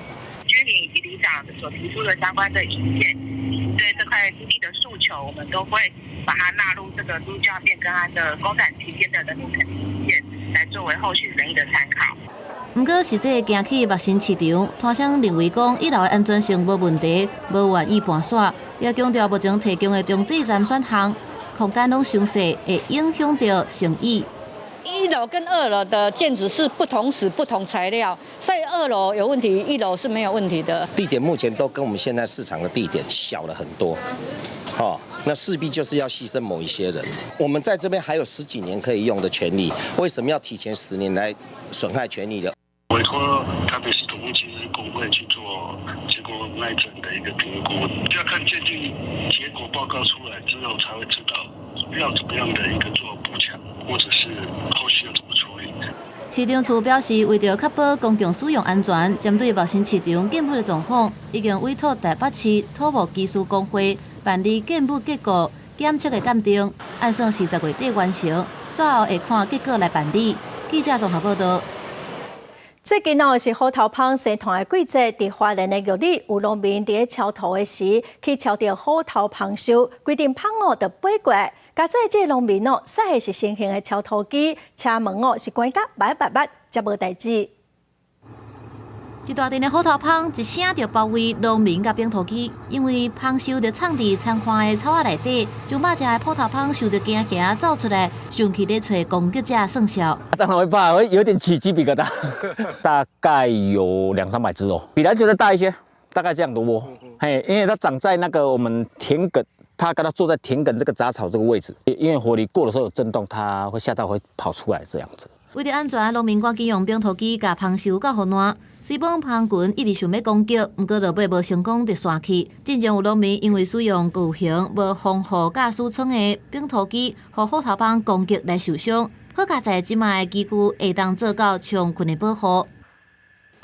S3: 居民以及里長所提出的相關的意見，對這塊土地的訴求，我們都會把它納入這個都計變更案的公展期間的人民審意見，來作為後續審議的參考。
S18: 毋過實際行去木柵市場，攤商認為講一樓的安全性無問題，無願意搬徙，也強調目前提供的中繼站選項空間攏傷細，會影響著生意。
S14: 一樓跟二樓的建築是不同時不同材料，所以二樓有問題，一樓是沒有問題的。
S19: 地點目前都跟我們現在市場的地點小了很多，好，那勢必就是要犧牲某一些人。我們在這邊還有十幾年可以用的權利，為什麼要提前10年來損害權利的？
S20: 委託台北市土木技師公會去做結構耐震的一個評估，要看鑑定結果報告出來之後，才會知道要怎麼樣的一個做補強，或者是後續要怎麼處理。
S18: 市長處表示，為著確保公共使用安全，針對木柵市場建物的狀況，已經委託台北市土木技師公會辦理建物結構檢測的鑑定，按算是10月底完成，煞後會看結果來辦理。記者綜合報道。
S1: 最近哦是虎頭蜂生團的季節，佇花蓮的玉里有農民佇咧鍬土的時，去敲著虎頭蜂獸，規陣蜂哦就飛過來。佳哉這個農民哦，駛的是新型的鍬土機，車門哦是關甲密密密，才無代誌。
S18: 一大陣的虎頭蜂一聲就包圍農民佮扁土機，因為蜂獸就藏佇田岸的草仔內底，就肉食的虎頭蜂受著驚嚇走出來，上去咧揣攻擊者算數。
S9: 當然會怕，會有點起雞皮疙瘩。大概有兩三百隻哦，比籃球的大一些，大概這樣的窩。嘿，因為它長在那個我們田埂，它剛剛坐在田埂這個雜草這個位置，因為火力過的時候有震動，它會嚇到會跑出來這樣子。
S18: 為著安全，農民趕緊用扁土機共蜂獸較護爛。雖講蜂群一直想欲攻擊，毋過落尾無成功就散去。進前有農民因為使用舊型無防護駕駛艙的扁土機，予虎頭蜂攻擊來受傷。好佳哉這擺的機具會當做到充分的保護。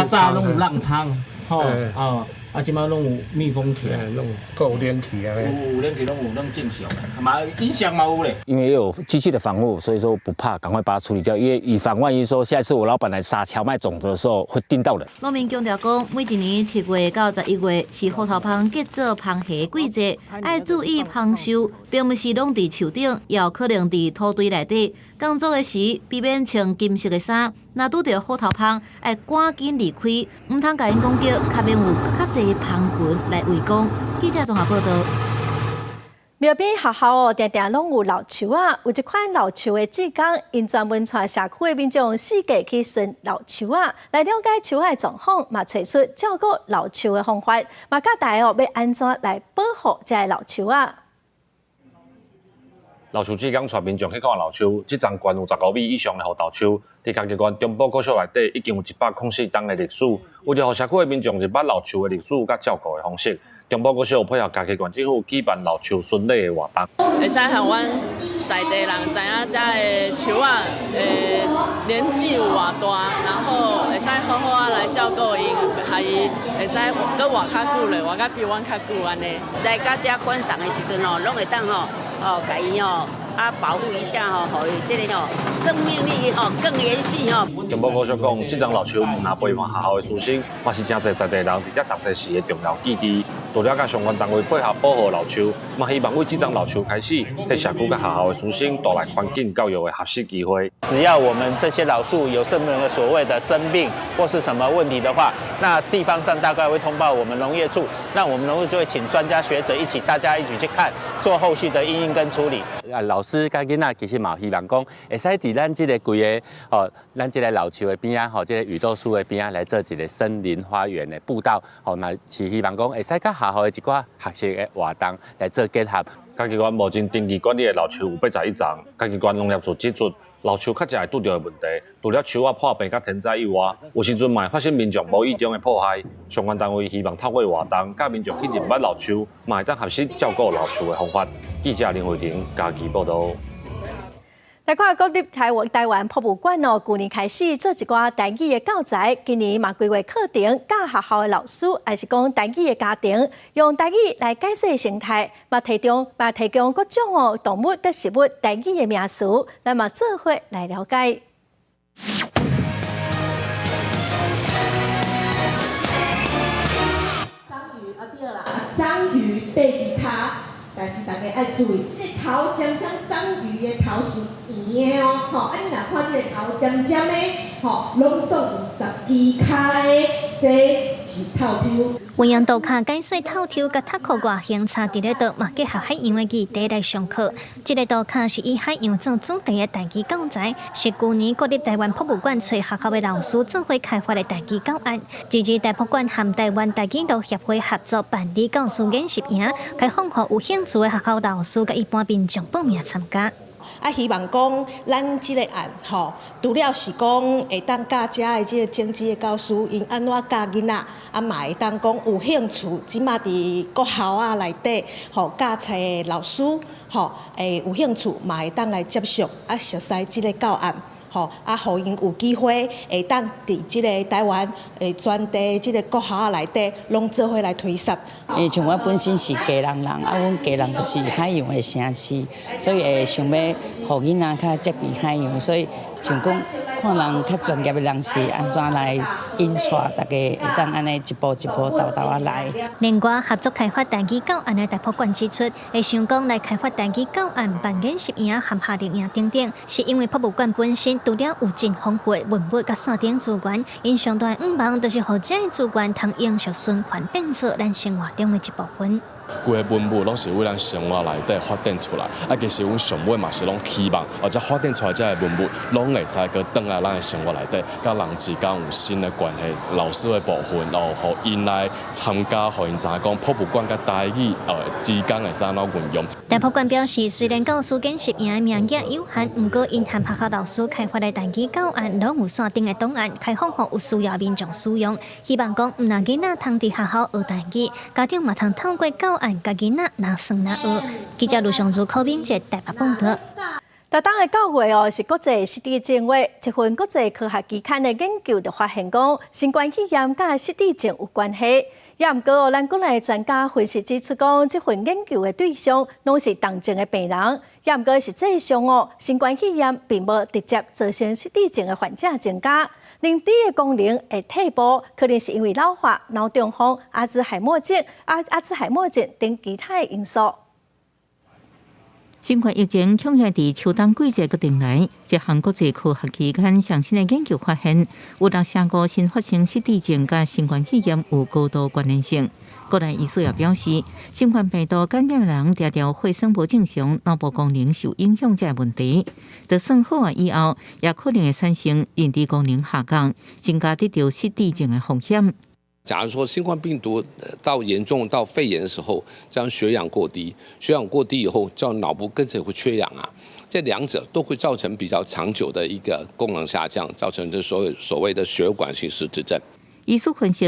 S22: 早攏有籠蜂，吼哦，啊，這擺攏有密封起來，
S23: 攏夠冷氣啊。
S22: 有冷氣攏有，攏正常的，嘛音響嘛有咧。
S9: 因為有機器的防護，所以說不怕，趕快把它處理掉，因為以防萬一說下一次我老闆來撒蕎麥種子的時候會叮到人。
S18: 農民強調講，每一年7月到11月是虎頭蜂結做蜂痧的季節，愛注意蜂獸，並毋是攏佇樹頂，也有可能佇土堆內底。工作的時，避免穿金色的衫。若拄著虎頭蜂，愛趕緊離開，毋通共𪜶攻擊，較免有閣較濟蜂群來圍攻。記者綜合報道。
S1: 廟邊學校哦，定定攏有老樹仔，有一款老樹的志工，𪜶專門帶社區的民眾四界去巡老樹仔，來了解樹仔的狀況，嘛揣出照顧老樹的方法，嘛教大家哦欲按怎來保護這个老樹仔。
S13: 老樹志工帶民眾去看老樹，這叢懸有15米以上的胡桃樹，佇嘉義縣中埔國小內底已經有104冬的歷史。為著予社區的民眾認捌老樹的歷史佮照顧的方式，中埔國小配合嘉義縣政府舉辦老樹巡禮的活動。
S26: 會使予阮在地人知影遮的樹仔的年紀有偌大，然後會使好好仔來照顧𪜶，予伊會使閣活較久咧，活甲比阮較久按呢。
S17: 來到遮觀賞的時陣吼，攏會當吼，哦，共伊吼，
S2: 啊，保護一下吼，予這个吼生命力吼更延續吼。
S13: 中埔國小講，這叢老樹毋但陪伴學校的師生，嘛是誠濟在地人佇遮讀冊時的重要記憶。除了佮相關單位配合保護老樹，嘛希望為這叢老樹開始，替社區佮學校的師生帶來環境教育的學習機會。
S4: 只要我們這些老樹有什麼所謂的生病或是什麼問題的話，那地方上大概會通報我們農業處，那我們農業就會請專家學者一起，大家一起去看，做後續的因應跟處理。
S5: 啊，老師佮囡仔其實嘛希望講，會使佇咱這个規个哦，咱這个老樹的邊仔吼，這个雨豆樹的邊仔來做一个森林花園的步道，吼，嘛是希望講會使佮學校的一寡學習的活動來做結合。
S13: 嘉義縣目前登記管理的老樹有81叢，嘉義縣農業處指出，老樹較濟會拄著的問題，除了樹仔破病佮天災以外，有時陣嘛會發生民眾無意中的破壞。相關單位希望透過活動，佮民眾去認捌老樹，嘛會當學習照顧老樹的方法。記者林慧玲嘉義報導。
S1: 來看國立臺灣博物館哦，舊年開始做一寡台語的教材，今年嘛規劃課程教學校的老師，抑是講台語的家庭，用台語來解說生態，嘛提供各種哦動物佮食物台語的名詞，咱嘛做伙來了解。
S7: 章魚啊對啦，章魚爬其跤，但是大家愛注意，這个頭尖尖章魚的頭是圓的哦，吼，啊你若看這个頭尖尖的，吼，攏總有十支跤的，這是透抽。
S8: 運用圖卡解說透抽佮讀殼外形差佇咧佗，嘛結合海洋的議題來上課。這个圖卡是以海洋做主題的台語教材，是舊年國立臺灣博物館揣學校的老師做伙開發的台語教案。這次台博館和臺灣台語路協會合作辦理教師研習營，開放予有興趣的學校老師佮一般民眾報名參加。
S7: 啊，希望講咱這个案吼，除了是講會當教遮的這个種子的教師，𪜶按怎教囡仔，啊嘛會當講有興趣，這馬佇國校啊內底吼教冊的老師吼，會有興趣嘛會當來接觸啊，熟悉這个教案。吼，啊，予𪜶有機會會當佇這个臺灣的全地這个國校內底，攏做伙來推廣。
S10: 因為像我本身是基隆人，啊，阮基隆就是海洋的城市，所以會想欲予囡仔較接近海洋，所以想講看人較專業的人士按怎來引帶大家會當按呢一步一步沓沓仔來。
S8: 另外，合作開發台語教案的台博館指出，會想講來開發台語教案辦研習營和夏令營等等，是因為博物館本身除了有真豐富的文物佮線頂資源，𪜶上大的願望就是予這个資源通永續循環，變做咱生活中的一部分。
S23: 規个文物攏是為咱生活內底發展出來，啊，其實阮上尾嘛是攏希望，或者發展出來這个文物，攏會使閣轉來咱的生活內底，佮人之間有新的關係。老師的部分，然後予𪜶來參加，予𪜶知影講博物館佮台語之間會使按怎運用。
S8: 台博館表示，雖然教師研習營的名額有限，毋過𪜶和學校老師開發的台語教案，攏有線頂的檔案，開放予有需要民眾使用。希望講，毋但囡仔通佇學校學台語，家長嘛通透過教案，共囡仔若耍若學。記者盧尚如、柯敏哲台北報導。
S1: 逐冬的九月哦，是國際失智症月。一份國際科學期刊的研究就發現講，新冠肺炎佮失智症有關係。也毋過哦，咱國內專家分析指出講，這份研究的對象攏是重症的病人，也毋過實際上哦，新冠肺炎並無直接造成失智症的患者增加。認知的功能會退步，可能是因為老化、腦中風、阿茲海默症、阿茲海默症等其他的因素。
S6: 新冠疫情恐嚇佇秋冬季節閣轉來，一項國際科學期刊上新的研究發現，有6成5新發生失智症佮新冠肺炎有高度關聯性。國內醫師也表示，新冠病毒感染人常常血栓無正常、腦部功能受影響這个問題，就算好啊以後，也可能會產生認知功能下降，增加得著失智症的風險。
S27: 假如說新冠病毒到嚴重到肺炎的時候，這樣血氧過低，血氧過低以後，叫腦部跟着會缺氧啊，這兩者都會造成比較長久的一個功能下降，造成這所謂的血管性失智症。
S6: 醫師分析，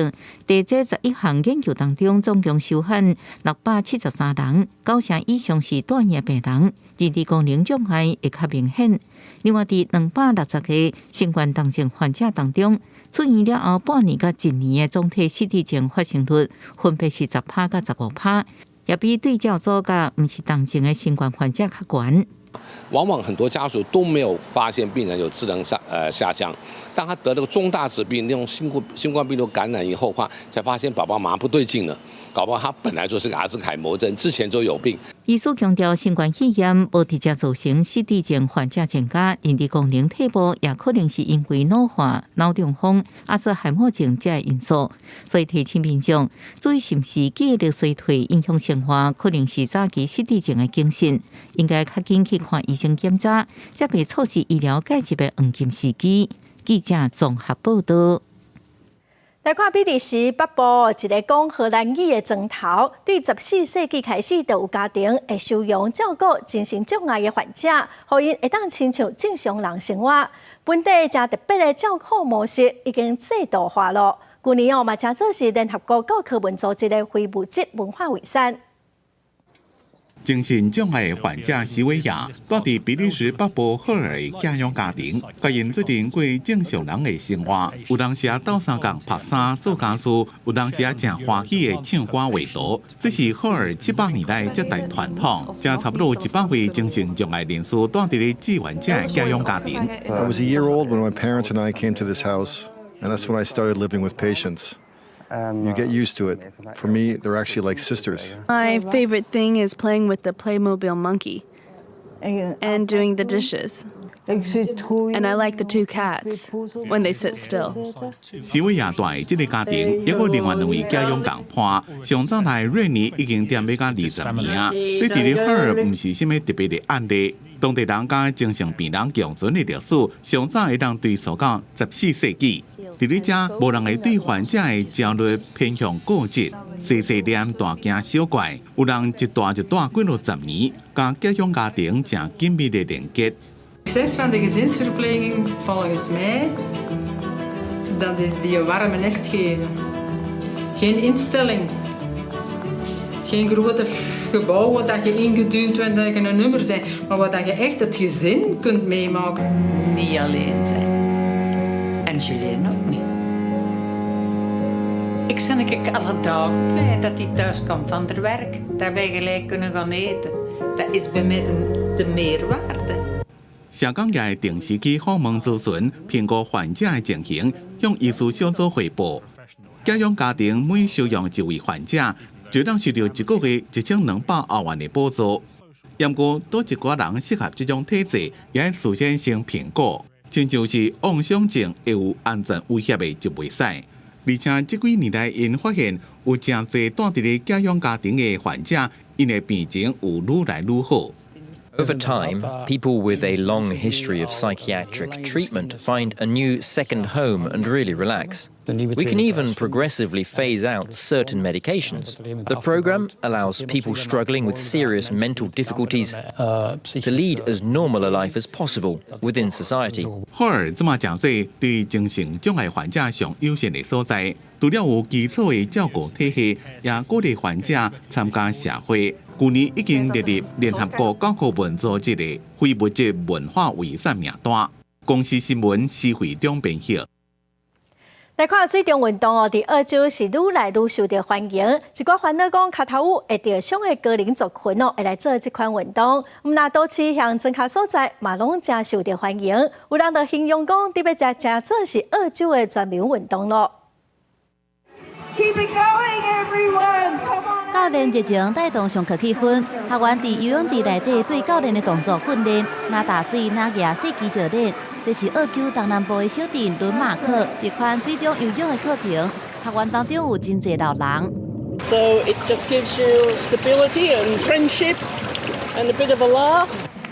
S6: 佇這11項研究當中，總共收案673人，九成以上是住院病人，認知功能障礙會較明顯。另外，佇260個新冠重症患者當中，出院了後半年佮一年的總體失智症發生率分別是10趴佮15趴，也比對照組佮毋是重症的新冠患者較懸。
S27: 往往很多家屬都沒有發現病人有智能下降，當他得了個重大疾病，那種新冠病毒感染以後話，才發現爸爸媽媽不對勁了，搞不好他本來就是個阿茲海默症，之前就有病。
S6: 醫師強調，新冠肺炎無直接造成失智症患者增加，認知功能退步也可能是因為老化、腦中風、阿茲海默症這因素。所以提醒民眾注意是毋是記憶力衰退影響生活，可能是早期失智症的警訊，應該較緊去看醫生檢查，才袂錯失醫療介入的黃金時機。記者綜合報道。
S1: 來看比利時北部一个講荷蘭語的莊頭，對14世紀開始就有家庭會收容照顧精神障礙的患者，予𪜶會當親像正常人生活。本地誠特別的照顧模式已經制度化囉。舊年哦嘛，成做是聯合國教科文組織的非物質文化遺產。
S11: 精神障礙患者斯維亞蹛佇比利時北部赫爾的寄養家庭，共𪜶做陣過正常人的生活。有當時啊鬥相共曬衫做家事，有當時啊誠歡喜的唱歌畫圖。這是赫爾700年來這代傳統，這差不多100位精神障礙人士蹛佇咧志願者的寄養家庭。
S12: I was a year old when my parents and I came to this house, and that's when I started living with patients. You get used to it. For me, they're actually like sisters.
S15: My favorite thing is playing with the Playmobil monkey and doing the dishes. And I like the two cats when they sit still.
S11: 斯維亞蹛的這个家庭，猶閣另外兩位寄養仝伴。上早來瑞尼已經踮欲甲20年啊。這佇咧赫爾毋是啥物特別的案例。當地人佮精神病人共存的歷史，上早會當追溯到14世紀。佇咧遮，無人會對患者的焦慮偏向固執，細細念大驚小怪。有人一蹛就蹛幾落十年，佮寄養家庭誠緊密的連結。
S16: Succes van de gezinsverpleging, volgens mij, dat is die een warme nest geven. Geen instelling. Geen grote gebouwen dat je ingeduwd wordt dat je een nummer bent, maar wat dat je echt het gezin kunt meemaken.
S21: Niet alleen zijn. En Julien ook niet. Ik ben ik alle dagen blij dat hij thuis komt van het werk. Dat wij gelijk kunnen gaan eten. Dat is bij mij de meerwaarde.
S11: 社工也會定時去訪問諮詢、評估患者的情形，向醫師小組匯報。寄養家庭每收容一位患者，就當收著一個月1200歐元的補助。毋過，佗一寡人適合這種體制，也愛事先先評估，親像是妄想症會有安全威脅的就袂使。而且這幾年來，𪜶發現有誠濟蹛佇咧寄養家庭的患者，𪜶的病情有愈來愈好。
S24: Over time, people with a long history of psychiatric treatment find a new second home and really relax. We can even progressively phase out certain medications. The program allows people struggling with serious mental difficulties to lead as normal a life as possible within society.
S11: 赫爾這馬誠濟對精神障礙患者上友善的所在，除了有基礎的照顧體系，也鼓勵患者參加社會。舊年已經列入聯合國教科文組織的非物質文化遺產名單。公視新聞施惠中編譯。
S1: 來看水中運動哦，佇澳洲是愈來愈受著歡迎。一寡煩惱講，跤頭趺會著傷的高齡族群哦，會來做這款運動。毋但都市向莊跤所在嘛，攏誠受著歡迎。有人就形容講，這欲成做是澳洲的全民運動囉。
S25: Keep it going, everyone! Come on!
S18: 教練熱情帶動上課氣氛，學員佇游泳池內底對教練的動作訓練，若踏水，若蜈細肌石練。這是澳洲東南部的小鎮倫馬克一款水中游泳的課程，學員當中有真濟老人。
S28: So it just gives you stability and friendship and a bit of a laugh.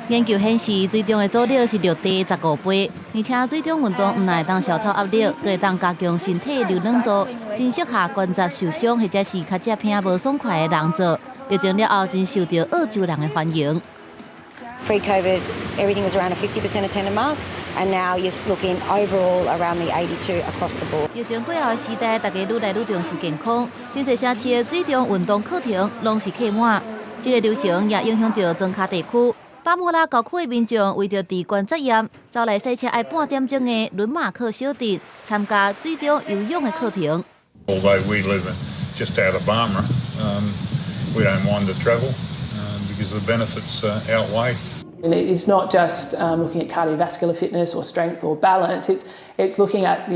S18: 研究顯示，水中的阻力是陸地15倍，而且水中運動毋但會當消除壓力，閣會當加強身體柔軟度，真適合關節受傷或者是跤脊疼無爽快的人做。疫情了後，真受著澳洲人的歡迎。
S29: Pre-COVID, everything was around a 50% attendance mark, and now you're looking overall around the 82 across the board.
S18: 疫情過後的時代，大家愈來愈重視健康，真濟城市的水中運動課程攏是客滿。這个流行也影響著莊跤地區。巴莫拉郊區的民眾為著治關節炎，走來駛車愛半點鐘的倫馬克小鎮參加水中游泳的課程。
S30: Although we live in just out of Barmera, we don't mind the travel because the benefits outweigh.
S2: And it's not just looking at cardiovascular fitness or strength or balance. It's looking at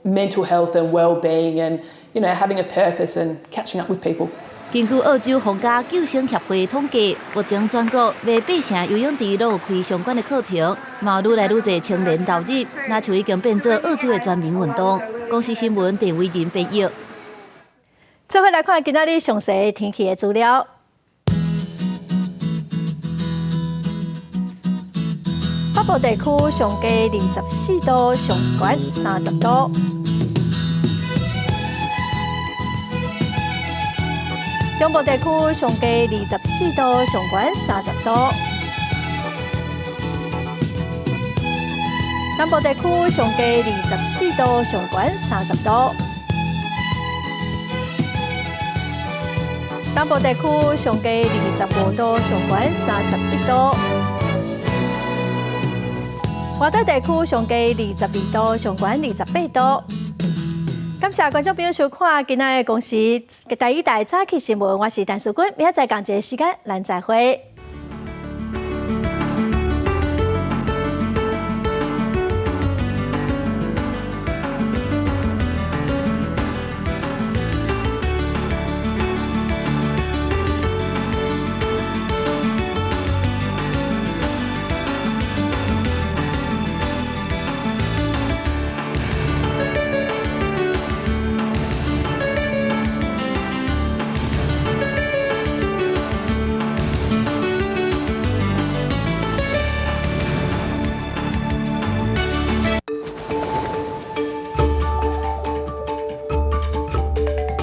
S2: mental health and well-being and having a purpose and catching up with people.
S18: 根據澳洲皇家救生協會統計，目前全國約八成游泳池攏有開相關的課程，嘛愈來愈濟青年投入，若像已經變做澳洲的全民運動。公視新聞鄭偉仁編譯。
S1: 最後來看今仔日詳細天氣的資料。北部地區上低24度，上懸30度。中部地區上低24度，上懸30度。南部地區上低24度，上懸30度。南部地區上低25度，上懸31度。外島地區上低22度，上懸28度。感謝觀眾朋友收看今仔的公視第一台早起新聞，我是陳淑君，明仔載仝一个時間，咱再會。